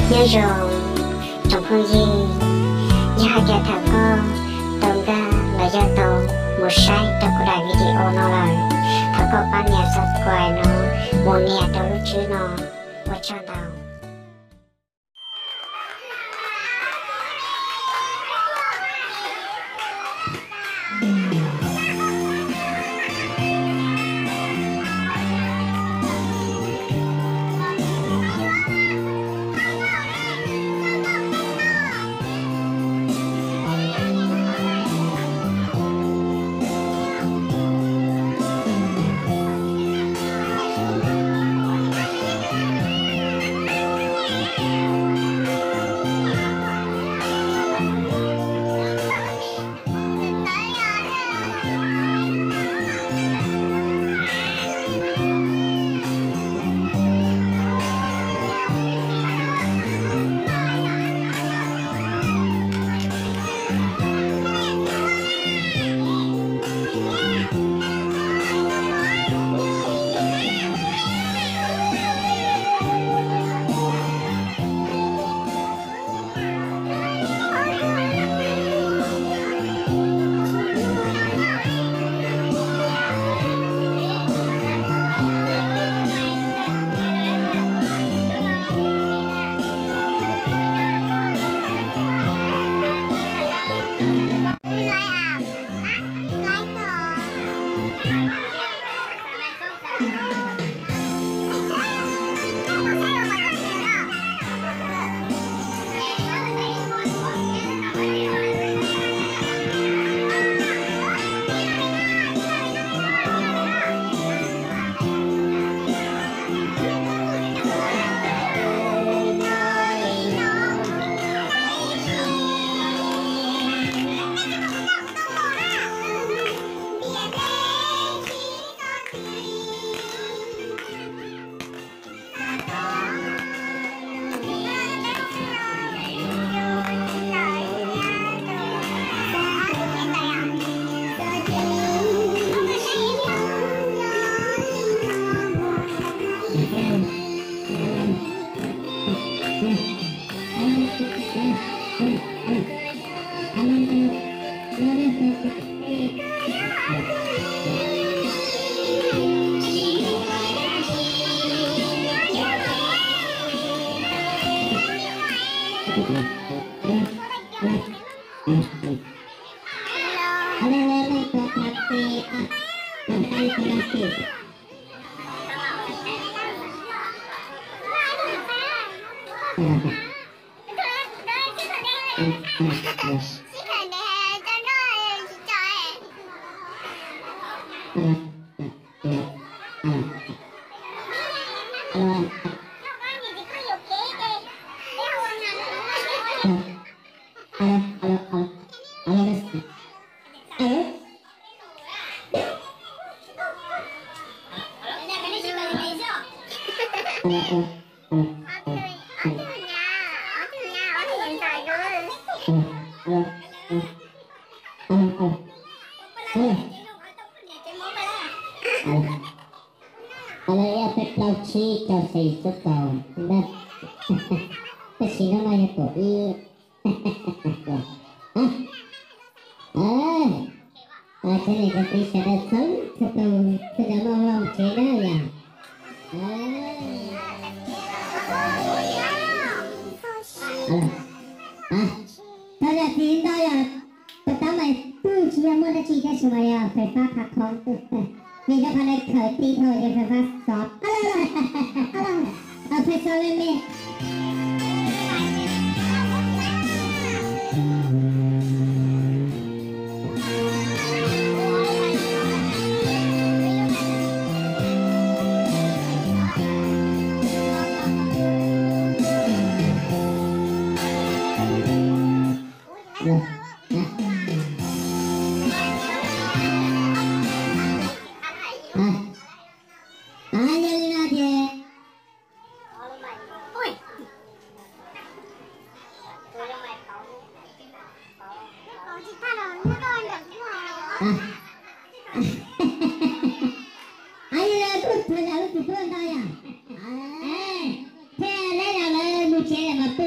Nyob zoo tsoom phooj ywg, yog hais tias thaum koj tau nkag los yog tau mus saib rau kuv daim video no lawm, thov koj pab nias subscribe no mus nias rau lub tswb no. Ua tsaug ntau. Qhov no yog peb plaub tsib rau xis xub kaus ntag. Tab sis hnub no yog kaum ib. Cov niam cov txiv sawv daws txhua tus, txhua tus muaj hmoo tsev na yom. Thov zam txim ntau yom, tus taub mas kuj tsis yog muaj dab tsi tab sis mas yog fais fab qhov khoob, vim rau qhov lawv khawm tij dhau ces fais fab xov, fais xov me me. Yog li no ces Ab, yog li kuj thov zam lub txim pub ntau yom. Thiab neb los lawv mus tsev lawm mas pw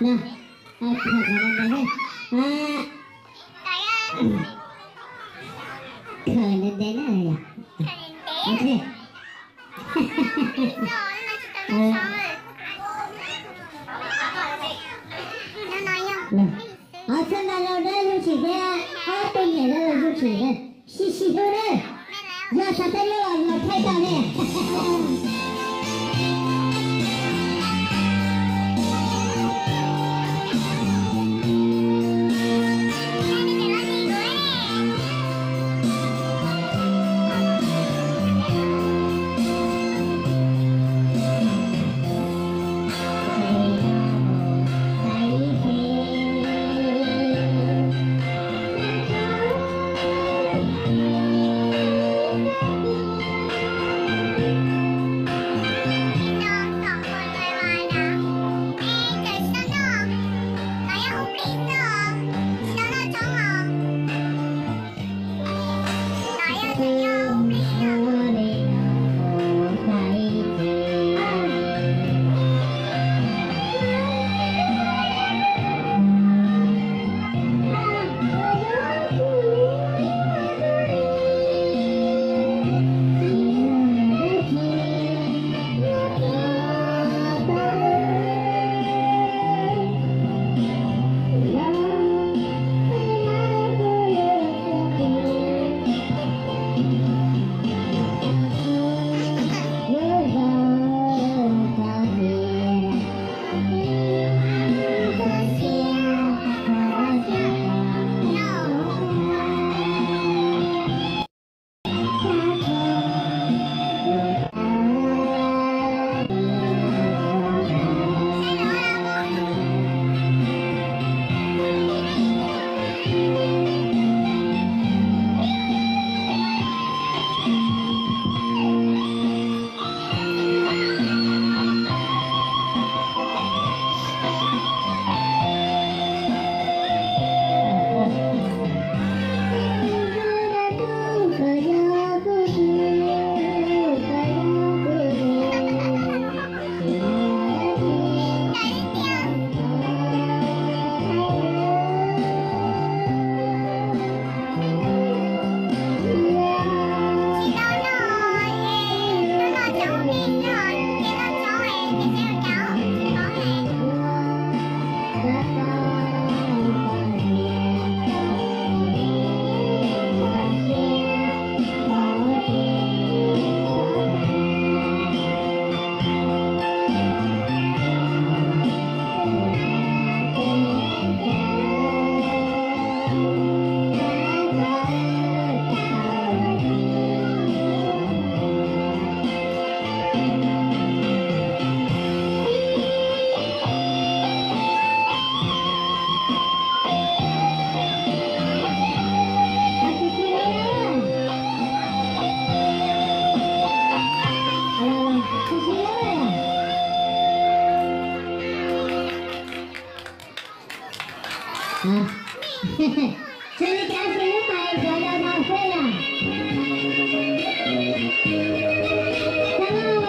No, khaws ntev ntev na. Khaws ntev ntev na. Ok. Ob txhab ntawd los dawb zuj zus thiab, ob tug niam dawb zuj zus thiab. Sib sib hlub na. Yog xav teb lub los los thaij tau ne. Xws li cas ces lub pais xyov yog no xwb yom. Cov laus